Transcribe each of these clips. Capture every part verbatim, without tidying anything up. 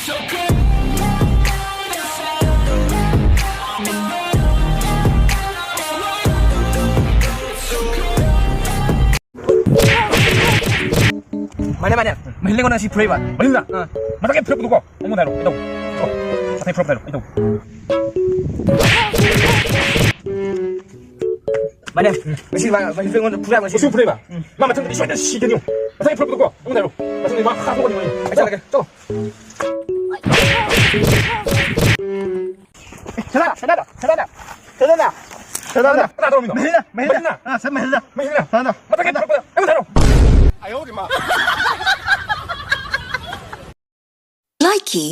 ꯃꯥꯅꯦ, ꯃꯥꯅꯦ꯫ ꯃꯍꯤꯟꯗ ꯑꯩꯉꯣꯟꯗ ꯉꯁꯤ ꯐꯨꯔꯛꯏꯕ꯫ ꯃꯍꯤꯟꯗ? ꯑꯥ꯫ ꯃꯊꯛꯀꯤ ꯐꯨꯔꯛꯄꯗꯨꯀꯣ ꯑꯃꯨꯛ ꯍꯥꯏꯔꯣ꯫ ꯀꯩꯗꯧ? ꯆꯣ꯫ ꯃꯊꯛ ꯐꯨꯔꯛꯄꯗ ꯍꯥꯏꯔꯣ꯫ ꯀꯩꯗꯧ? ꯃꯥꯅꯦ, ꯉꯁꯤ ꯃꯥ, ꯃꯍꯤꯟꯗ ꯑꯩꯉꯣꯟꯗ ꯐꯨꯔꯛꯏꯕ ꯉꯁꯤ꯫ ꯉꯁꯤ ꯐꯨꯔꯛꯏꯕ? ꯎꯝ꯫ ꯃꯥ ꯃꯊꯪꯗꯗꯤ ꯁꯣꯏꯗꯅ ꯁꯤꯒꯅꯤ꯫ ꯃꯊꯛꯀꯤ ꯐꯨꯔꯛꯄꯗꯨꯀꯣ ꯑꯃꯨꯛ ꯍꯥꯏꯔꯣ꯫ ꯃꯊꯪꯗꯗꯤ ꯃꯥ ꯍꯥꯠꯇꯣꯛꯀꯅꯤ ꯃꯍꯤꯟꯗ꯫ ꯑꯩ ꯆꯠꯂꯒꯦ꯫ ꯆꯣ꯫ ꯁꯅꯥꯗ, ꯁꯅꯥꯗ, ꯁꯅꯥꯗ, ꯁꯅꯥꯗ, ꯁꯅꯥꯗ, ꯁꯅꯥꯗ꯫ ꯀꯅꯥ ꯇꯧꯔꯝꯃꯤꯅꯣ? ꯃꯍꯤꯟꯗ, ꯃꯍꯤꯟꯗ꯫ ꯃꯍꯤꯟꯗ? ꯑꯥ, ꯁꯥꯔ ꯃꯍꯤꯟꯗ꯫ ꯃꯍꯤꯟꯗ? ꯁꯅꯥꯗ꯫ ꯃꯊꯛꯀꯤ ꯁꯅꯥꯗ꯫ ꯐꯨꯔꯛꯄꯗ ꯑꯩꯉꯣꯟꯗ ꯍꯥꯏꯔꯣ꯫ Likey.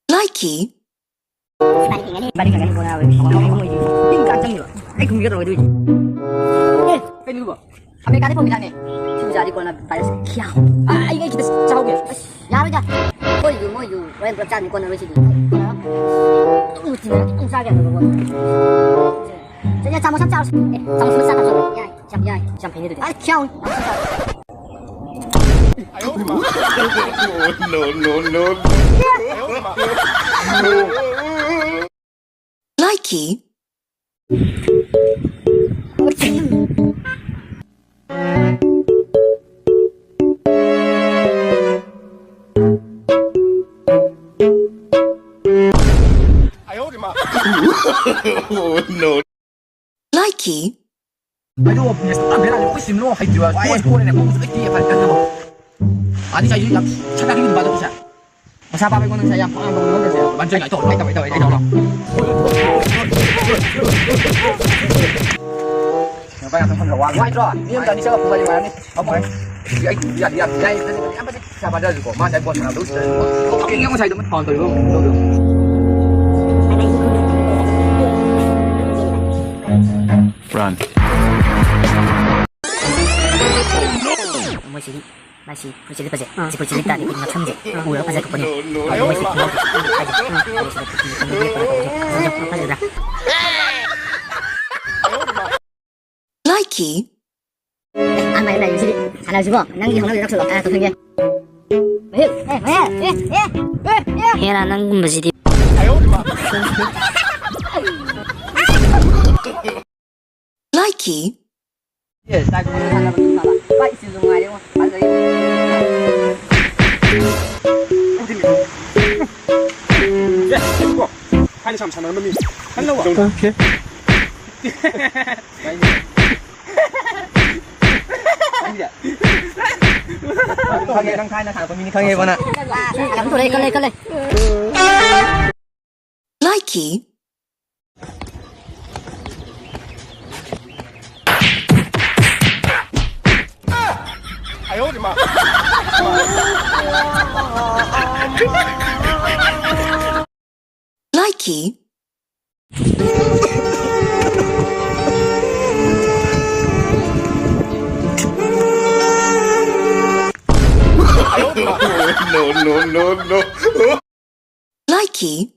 Likey. ꯃꯔꯤ ꯈꯛꯇꯅꯤ ꯀꯣꯟꯅ ꯍꯥꯏꯕ꯫ ꯇꯤꯡ ꯀꯥꯟ ꯆꯪꯉꯤꯕ꯫ ꯑꯩ ꯈꯨꯝꯒꯦ ꯇꯧꯔꯣꯏꯗꯣꯏꯁꯦ꯫ ꯑꯦ, ꯀꯩꯅꯣꯗꯨꯕꯣ? ꯑꯃꯦꯔꯤꯀꯥꯗ ꯐꯪꯕ ꯍꯤꯗꯥꯛꯅꯦ꯫ ꯁꯤ ꯆꯥꯔꯗꯤ ꯀꯣꯟꯅ ꯚꯥꯏꯔꯁ ꯈꯤꯌꯥꯎ꯫ ꯑꯥ, ꯑꯩ, ꯑꯩ ꯈꯤꯇ ꯆꯥꯍꯧꯒꯦ꯫ ꯑꯁ, ꯌꯥꯔꯣꯏꯗ꯫ ꯃꯣꯏꯁꯨ, ꯃꯣꯏꯁꯨ ꯍꯣꯔꯦꯟ ꯄꯨꯂꯞ ꯆꯥꯗꯣꯏꯅꯤ, ꯀꯣꯟꯅꯔꯣꯏ ꯁꯤꯗꯤ꯫ ꯑꯗꯨꯝ ꯆꯤꯟꯅꯔꯗꯤ ꯑꯗꯨꯝ ꯆꯥꯒꯦ ꯍꯥꯏꯕꯀꯣ꯫ ꯁꯦ, ꯆꯥꯃꯁ ꯑꯃ ꯆꯥꯔꯁꯤ꯫ ꯑꯦ, ꯆꯥꯃꯁ ꯑꯃ ꯆꯥꯔꯁꯤ꯫ ꯌꯥꯏ, ꯌꯥꯝ ꯌꯥꯏ, ꯌꯥꯝ ꯐꯩꯅꯦ ꯑꯗꯨꯗꯤ꯫ ꯑꯁ, ꯈꯤꯌꯥꯎ꯫ No, no, no, no. Likey. Oh, no. Likey. ꯑꯗꯣ ꯃꯦꯁꯇꯣ ꯄꯨꯔꯥ ꯕꯦꯔꯥꯅꯤ꯫ ꯑꯩꯈꯣꯏ ꯁꯤꯝꯂꯣ ꯍꯩꯇꯦꯕ꯫ ꯀꯣꯟꯅ ꯀꯣꯟꯅꯅꯦ ꯃꯈꯣꯡꯁꯨ ꯂꯣꯏ ꯇꯦꯛꯑꯦ ꯐꯔꯦ ꯀꯟꯅꯕ꯫ ꯑꯗꯤ ꯉꯁꯥꯏꯁꯨ ꯌꯥꯝ ꯁꯛ ꯀꯥꯛꯅꯤꯡꯕ ꯑꯗꯣ ꯄꯩꯁꯥ꯫ ꯃꯁꯥ ꯄꯥꯕ ꯑꯩꯉꯣꯟꯗ ꯉꯁꯥꯏ ꯌꯥꯝ ꯄꯥꯝꯕ ꯃꯑꯣꯡꯗ ꯇꯧꯁꯦ꯫ ꯃꯟꯖꯣꯏ ꯉꯥꯏ ꯇꯧꯔꯣ, ꯉꯥꯏ ꯇꯧꯔꯣ, ꯉꯥꯏ ꯇꯧꯔꯣ, ꯉꯥꯏ ꯇꯧꯔꯣ꯫ ꯅꯨꯄꯥ ꯌꯥꯝ ꯊꯣꯛꯐꯝꯗ ꯋꯥ ꯅꯨꯡꯉꯥꯏꯇ꯭ꯔꯣ? ꯃꯤ ꯑꯃꯗ ꯑꯅꯤ ꯆꯪꯉꯛꯄ ꯃꯔꯤ ꯃꯉꯥꯅꯤ꯫ ꯑꯃꯨꯛ ꯍꯥꯏ꯫ ꯑꯩ ꯌꯥꯗꯤ ꯌꯥꯝ ꯌꯥꯏ꯫ ꯄꯩꯁꯥ ꯄꯥꯏꯗ꯭ꯔꯁꯨꯀꯣ, ꯃꯥ ꯉꯁꯥꯏ ꯕꯣꯜ ꯁꯥꯟꯅꯕꯗ ꯎꯁꯤꯠꯇ꯭ꯔꯁꯨꯀꯣ꯫ ꯀꯛꯀꯤꯡ ꯌꯦꯡꯉꯨ ꯉꯁꯥꯏꯗꯣ ꯐꯥꯎꯟ ꯇꯧꯔꯤꯕ ꯃꯑꯣꯡꯗꯣ꯫ Run. ꯁꯤ ꯃꯥꯏꯁꯤ ꯐꯨꯔꯤꯠꯁꯦ ꯂꯤꯠꯄꯁꯦ, ꯑꯥ꯫ ꯁꯤ ꯐꯨꯔꯤꯠꯁꯦ ꯂꯤꯠ ꯇꯥꯔꯗꯤ ꯑꯩꯈꯣꯏꯒꯤ ꯉꯛꯁꯝꯁꯦ, ꯑꯥ꯫ ꯎꯔꯒ ꯐꯖꯊꯣꯛꯄꯅꯦ꯫ ꯑꯗꯣ ꯃꯣꯏꯁꯦ ꯈꯪꯍꯧꯗꯦ꯫ ꯍꯥꯏꯁꯦ, ꯑꯥ꯫ ꯑꯗꯣ ꯁꯤꯗ ꯐꯖꯗ꯭ꯔꯥ? ꯂꯥꯏꯀꯤ꯫ ꯑꯦ, ꯑꯥ, ꯃꯥꯏ ꯂꯥꯏꯔꯤꯛꯁꯤꯗꯤ ꯁꯥꯟꯅꯔꯁꯤꯕꯣ? ꯅꯪꯒꯤ ꯍꯧꯅꯕꯤꯗ ꯇꯧꯁꯜꯂꯣ꯫ ꯑꯥ, ꯇꯧꯁꯟꯒꯦ꯫ ꯃꯍꯦꯞ, ꯑꯦ, ꯃꯍꯦꯞ, ꯑꯦ, ꯑꯦ, ꯑꯦ, ꯑꯦ, ꯑꯦ꯫ ꯍꯦꯔꯥ, ꯅꯪꯒꯨꯝꯕꯁꯤꯗꯤ꯫ ꯂꯥꯏꯀꯤ꯫ ꯊꯥꯏꯅ ꯁꯥꯟꯅꯔꯝꯕ ꯃꯤ꯫ ꯈꯜꯂꯧꯕ꯫ Okay. ꯈꯪꯉꯦ, ꯅꯪ ꯊꯥꯏꯅ ꯁꯥꯟꯅꯔꯛꯄ ꯃꯤꯅꯤ ꯈꯪꯉꯦꯕ ꯅꯪ꯫ ꯌꯥꯝ ꯊꯣꯔꯛꯑꯦ, ꯀꯜꯂꯦ, ꯀꯜꯂꯦ꯫ ꯂꯥꯏꯀꯤ꯫ ꯂꯥꯏꯀꯤ꯫ No, no, no, no. Likey.